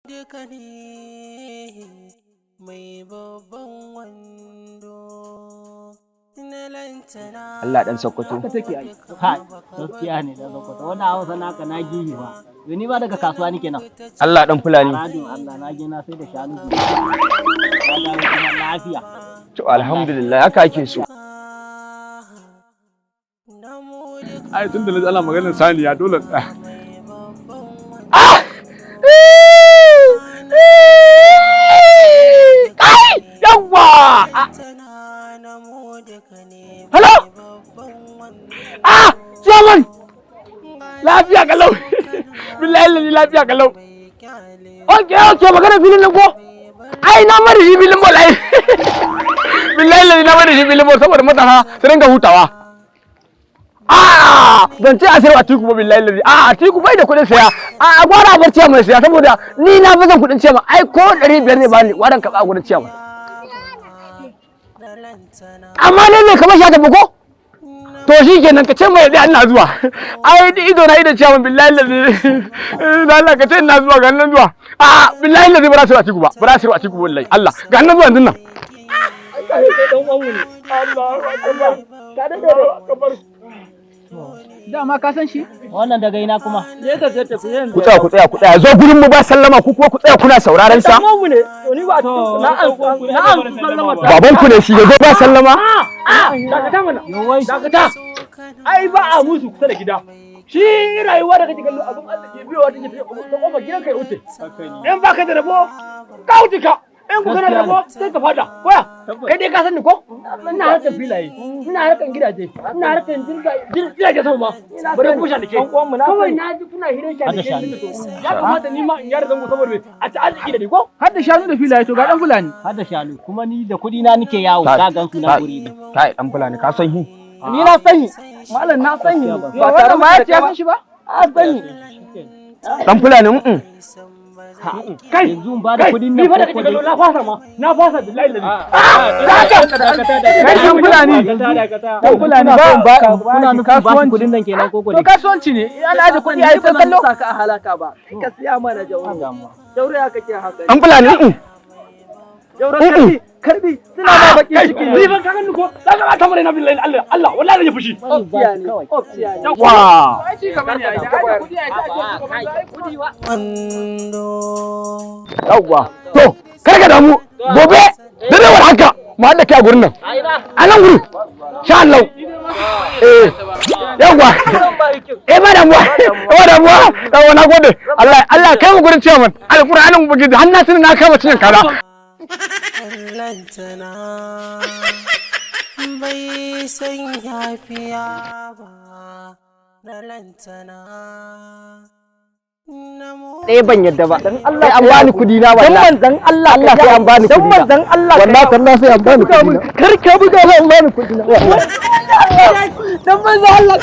Duka ne mai babban wando na lantana. Allah dan Sokoto. Haka take ai. Kai, gaskiya ne da Sokoto. Wannan Hausa naka na gihi ba. Yo, ni ba daga kasuwa nake nan. Allah dan Fulani. Radin Allah, na je na sai da shanu guda. Na dawo kuma lafiya. To, alhamdulillah, haka ake so. Ai tun da na ji ana maganar saniya, dole in tsaya. Ah! Kai! Yawwa! Hello? Ah! Chairman! Lafiya kalau. Billahi lalli, lafiya kalau. Okay, magana filin nan ko? Ai na mara shi filin ball ai. Billahi lalli, na mara shi filin ball saboda matasa su dinga hutawa. Ah, ban ce a sayar Atiku ba, billahi lalli. Ah, Atiku bai da kuɗin saya. A gwara bar ciyaman saya saboda ni na fi son kuɗin ciyaman. Ai ko 500 ne bani, gwaran ka ba gurin ciyaman. Amma ne mai kamar shi tafi ko? To shi kenan, ka ce mai dai ina zuwa. Ai ido na ido ciyaman, billahi lalli. Na Allah, ka ce ina zuwa, ga nan zuwa. Ah, billahi lalli, ba za su Atiku ba. Ba za su Atiku wallahi. Allah, ga nan zuwa yanzu nan. Kai dan uwan mu ne. Allahu akbar. Allahu akbar. Dama ka san shi? Wannan daga ina kuma? Je ka sai tafi yanzu. Ku tsaya, ku tsaya, ku tsaya. Zo gurin mu ba sallama, ku kuma ku tsaya kuna sauraron sa. Dan uwan mu ne. To, ni ba a cikin na an na an sallama ta. Baban ku ne shi ya zo ba sallama? Dakata mana. Yo wai. Dakata. Ai ba a musu kusa da gida. Shi rayuwa da kake kallo, abin arziki biyowa take ta kofar gidan kai wuce. In baka da rabo, ka wuce ka. In ku kana da rabo, sai ka fada. Koya. Kai dai ka sani ko? Ina harkar filaye, ina harkar gidaje, ina harkar jirage sama ma. Bare ku shanike. Kawai na ji kuna hirar Hada shanike. shanu. Ya kamata ni ma in gyara zango saboda me? A ci arziki da ni ko? Har da shanu da filaye, to ga dan Fulani. Har da shanu, kuma ni da kuɗi na nike yawo, ka gan su na guri ne. Kai dan Fulani, ka san hi. Ni na sani. Malam, na sani. Ba wannan ma ya ce ya san shi ba? A sani. Dan Fulani. Kai. Yanzu in ba da Kai, kuɗin ni nan fa da ko kake kallo, na fasa ma. Na fasa, billahi lalli. Kai dan Fulani. Dan Fulani ba ba Kuna nufin ba shi kasuwanci. kuɗin nan kenan ko To, kuɗi? kasuwanci ne. Ana aje kuɗi ai sai kallo. Sa ka a halaka ba, ka siya mana, Jauro. Jauro, ya kake haka? Dan Fulani. Jauro, karbi karbi, suna ma baki ciki. Ni ban ka gani ko? Za ka bata mana na, billahi Allah Allah, wallahi zan yi fushi. Opsiya ne, opsiya ne. Wa. Ai ci gaba ne ai. Da aje kuɗi ai ta aje su gaban ai kuɗi. Wando. Yawwa. To, kar ka damu. Gobe da rawar haka mu haɗa kai a gurin nan. A nan gurin. Sha Allah. Eh. Yawwa. Eh, ba damuwa. Ba damuwa. Yawwa, na gode. Allah Allah kai mu gurin ciyaman. Alƙur'anin ubangiji har na tuna na kama cinyan kaza. Lantana bai san yafiya ba na lantana na Ɗaya ban yadda ba. Dan Allah sai an bani kuɗi na wallahi. Dan manzon Allah, Allah sai an bani kuɗi na. Dan manzon Allah, wallahi tallahi sai an bani kuɗi na. Kar ka buga, sai an bani kuɗi na. Dan manzon Allah.